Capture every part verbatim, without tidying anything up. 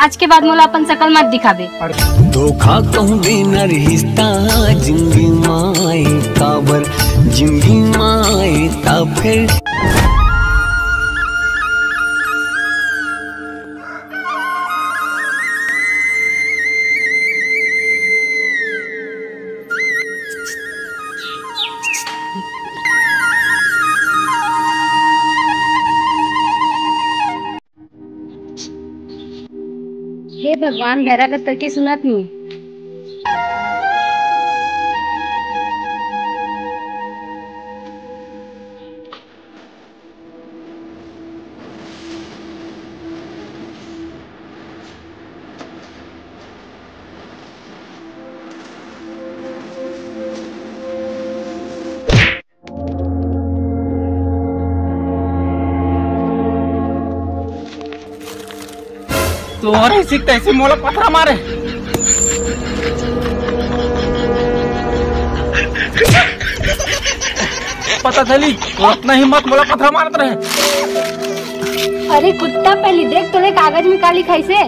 आज के बाद मोला अपन शकल मत दिखाबे। धोखा कहूँ देना रिश्ता जिंदगी माए काबर, जिंदगी माए ता फिर। हे भगवान, भैरा का तरकी सुनत नहीं। तोर ऐसी तैसी मोला पथरा मारे। पता चली, अतना हिम्मत मोला पथरा मारत रहे। अरे कुत्ता, पहली देख तोले कागज में का लिखाइसे।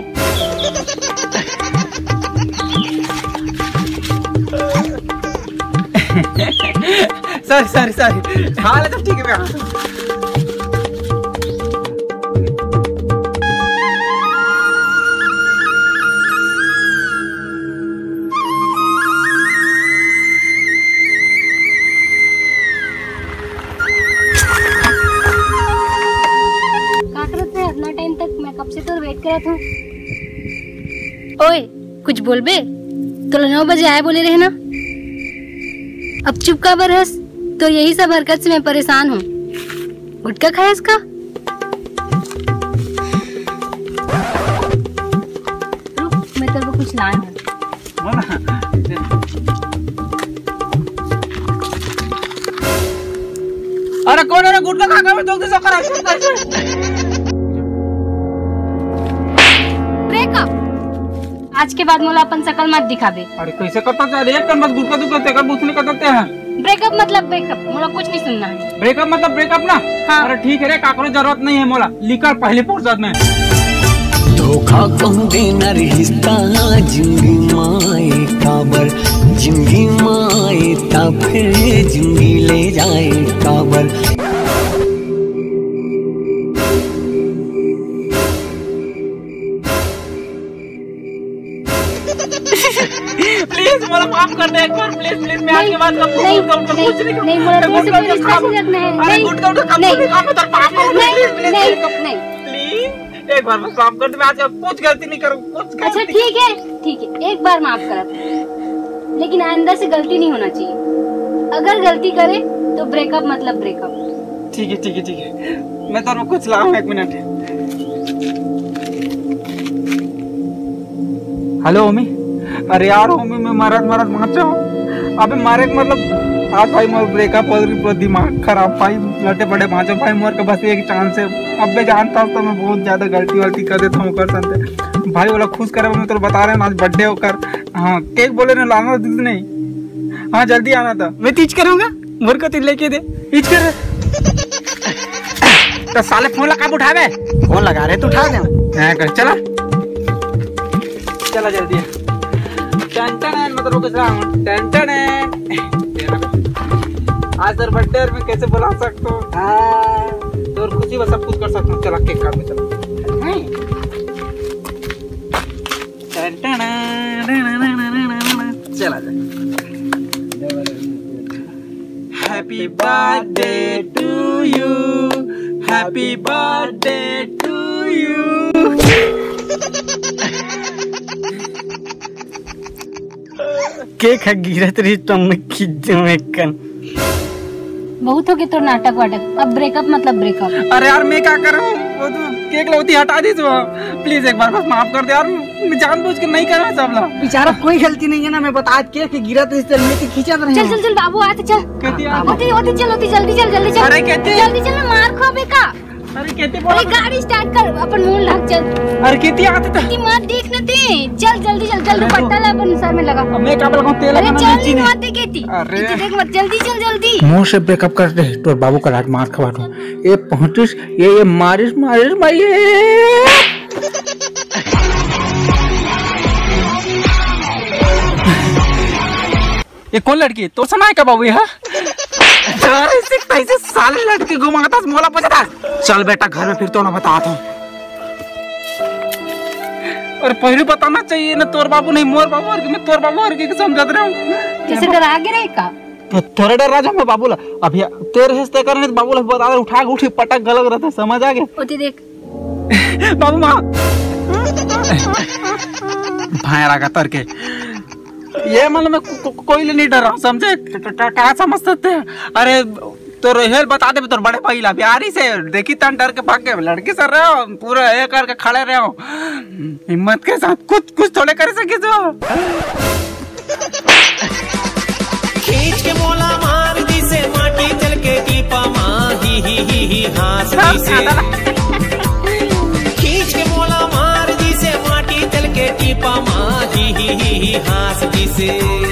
Sorry, sorry, sorry. हाँ, ले तो ठीक है, मैं आ। का करत है इतना टाइम तक? मैं कब से तो वेट करत हूँ। ओए, कुछ बोलबे? तोला नौ बजे आए बोले रहे ना। अब चुप काबर हस? तो यही सब हरकत से मैं परेशान हूँ। गुटखा खाए इसका? रुक, मैं तेरे को कुछ लान है। बोला। अरे कौन है रे? गुटखा खा के मैं जल्दी से करा। ब्रेकअप। आज के बाद मोला अपन शकल मत दिखाबे। अरे कैसे करता था रे? एक कन बस गुटखा दुखा तेकर बुझ नहीं करते हैं। ब्रेकअप मतलब ब्रेकअप, मोला कुछ नहीं सुनना है। ब्रेकअप मतलब ब्रेकअप ना? हाँ। अरे ठीक है रे, काकरो जरूरत नहीं है मोला। निकल पहली फुर्सत में। धोखा कहूँ देना रिश्ता जिंदगी माए काबर, जिंदगी माए ता फिर जिंदगी ले जाए काबर। प्लीज मोला माफ कर दे एक बार, प्लीज, प्लीज। मैं आज के बाद कभी नहीं, गुटखा उठा नहीं, कुछ नहीं करूँ। नहीं, मोला मैं तेरे से गुटखा कोई उठा रिश्ता खाऊँ। नहीं रखना है। अरे नहीं। गुटखा उठा खाऊँ, नहीं, नहीं खाऊँ, मैं तेरे पाँव पड़ूँ, नहीं, प्लीज, प्लीज, नहीं, प्लीज। नहीं। प्लीज, एक बार बस माफ कर दे, मैं आज कुछ गलती नहीं करूँ, कुछ अच्छा गलती। ठीक है, ठीक है, एक बार माफ करत हूँ, लेकिन आइंदा से गलती नहीं होना चाहिए। अगर गलती करे तो ब्रेकअप मतलब ब्रेकअप। ठीक है, ठीक है, ठीक है, मैं तेरे को कुछ लाऊँ, एक मिनट। हेलो ओमी। अरे यार ओमी, मैं मरत मरत बाँचो। अबे मारे के मतलब, आज भाई मोर ब्रेकअप हो गई, पूरा दिमाग खराब भाई, लटे पड़े बाँचो भाई, मोर के बस एक चांस है। अबे जानता हूँ तो मैं बहुत ज्यादा गलती वलती कर देता हूँ, कर सकते भाई वाला खुश करे, मैं तो बता रहे हैं आज बर्थडे होकर। हाँ, केक बोले ना लाना था, नहीं। हाँ, जल्दी आना था, मैं तीज करूँगा। मोर को तो लेके दे। इच कर। तो साले फोन लगा उठावे। फोन लगा रहे तो उठा दे। हाँ, कर चला। चला जल्दी। टन टन, मतलब रुक जा। टन टन। आज तेरा बर्थडे और मैं कैसे बुला सकता हूँ? हाँ, तो खुशी में सब कुछ कर सकता हूँ। चला केक काट, चला। टन टन, टन टन, चला जा। Happy birthday to you, happy birthday to you। Cake ह गिरत रही तो मैं खींच दूं एक कन। बहुत हो गया तोर नाटक वाटक, अब ब्रेकअप मतलब ब्रेकअप। अरे यार मैं क्या करूं, वो तो केक लौती हटा दी तो। प्लीज एक बार बस माफ कर दे यार, मैं जानबूझ के नहीं करा सबला। बेचारा कोई गलती नहीं है ना, मैं बता के कि गिरा तो इस तरह में तो खींचा तो नहीं। चल चल चल बाबू, आ तो चल। कहती आ। होती होती चल, होती जल्दी चल, जल्दी चल। अरे कहती। जल्दी चल ना, मार खाबे का। अरे कहती बोला अरे तो। गाड़ी स्टार्ट कर, अपन मुंह लाग चल। अरे कहती आते तो। कहती मत देख ना ते, चल जल्दी चल, चल अरे दुपट्टा तो। ला अपन सर में लगा। अब मैं क्या बोला तेल अरे लगाना चल मिर्ची नहीं नहीं। आते कहती। अरे। कहती देख मत, जल्दी चल जल्दी। मोर से ब्रेकअप कर दे, तोर बाबू का रात मार खवा दूं। ये पहुंचिस, ये ये मारिस मारिस भाई ये। ये कोन लड़की? तोर सन आय का बाबू ये, हाँ? अरे, सिख तैसे साले लड़की घुमाता, मोला पूछता। चल बेटा, घर में फिर तोला बताता हूँ। अरे, पहले बताना चाहिए ना, तोर बाबू नहीं, मोर बाबू, और मैं तोर बाबू और के समझत रहे हूँ। जैसे डरा के रहे का? तो थोड़ा डर रहा मैं बाबू ला। अभी तेरे हिस्से कर नहीं, बाबू ला बता दे, उठा के उठी पटक गलत रहता, समझ आ गया? ओती देख। बाबू माँ। भाया रागा तर के। ये मतलब मैं को-, को-, कोई ले नहीं डर रहा हूँ, समझे? क-, क-, क-, कहाँ समझ सकते हैं? अरे, तो रोहेल बता दे, तोर बड़े भाई ला बिहारी से देखी तन डर के भाग गए। लड़की सर रहे हो, पूरा ये करके खड़े रहे हो। हिम्मत के साथ कुछ, कुछ थोड़े कर सके जो। खींच के मोला मार दिसे माटी चल के टीपा मा, ही, ही, ही, ही, हाँस दिसे। खींच के मोला मार दिसे माटी चल के टीपा मा, ही, ही, ही, ही, हाँस दिसे।